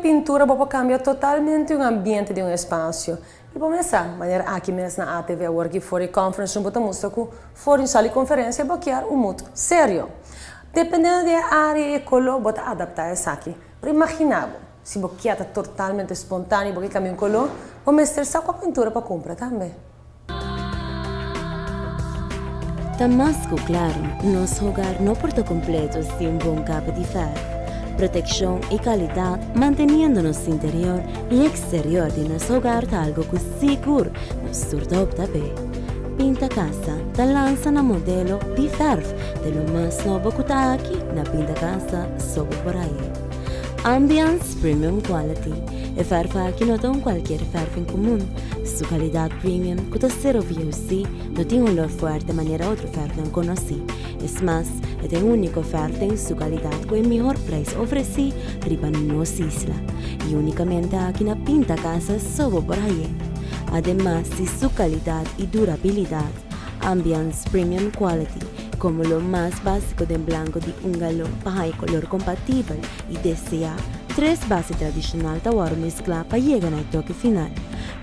pintura bo por kambia totalmente un ambiente di un espasio. I bo mes sa, manera aki mes na ATV awor ki for di conference room bo ta mustra ku for di un sala di konferensia bo kier un mood serio. Dependiendo di e área i e koló bo ta adaptá esaki. Pero imaginá bo, si bo kier ta totalmente spontaneo i bo ke kambia un koló, bo mester sa kua pintura pa kumpra tambe. Ta mas ku klaru, nos hogar no por ta kompleto sin un bon kapa di fèrf. Protekshon i kalidat manteniendo nos interior i eksterior di nos hogar ta algu ku sigur nos tur ta opta p'e. Pinta Casa ta lansa nan modelo di fèrf di lo mas nobo ku ta aki na Pinta Casa so bo por haye. Ambiance Premium Quality, E fèrf aki no ta un kualkier fèrf en komun. Su kalidat premium ku ta sero VOC no tin olor fuerte manera otro fèrfnan konosí. Es mas, e ta e úniko fèrf den su kalidat ku e mihor preis ofresí riba nos isla. I únikamente aki na Pinta Casa so bo por hañ'é. Ademas di su kalidat i durabilidat, Ambiance Premium Quality komo lo mas básiko den blanko di un galon pa haña kolor kompatibel i deseá, tres base tradishonal ta wòrdu mesklá pa yega na e toke final.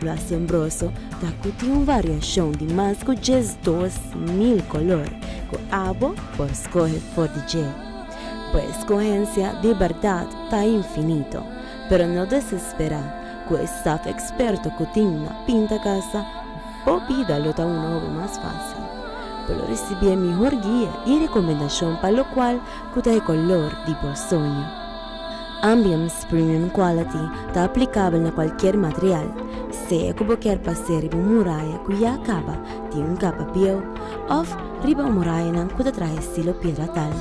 Lo asombroso ta ku tin un variashon di mas ku 12,000 kolor ku abo por skohe for di dje. Bo eskohensia di bèrdat ta infinito, pero no desesperá, ku e staf eksperto ku tin na Pinta Casa, bo bida lo ta un hopi mas fásil. Bo lo risibí e mihor guia i rekomendashon pa lokual ku ta e kolor di bo soño. Ambiance Premium Quality ta aplikabel na kualkier material, sea ku bo kier pas'é riba un muraya ku ya kaba tin un kapa bieu òf riba un murayanan ku ta traha estilo piedra tal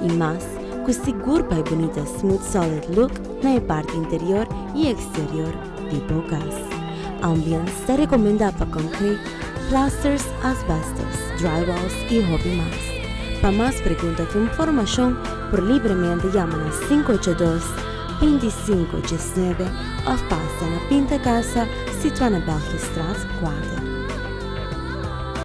i mas ku sigur pa e bunita smooth solid look na e parti interior i eksterior di bo kas. Ambiance ta rekomendá pa concrete, plasters, asbestos, drywalls i hopi mas. Pa mas pregunta òf informashon por libremente yama na 582 25 19 òf pasa na Pinta Casa situá na Belgistraat 4.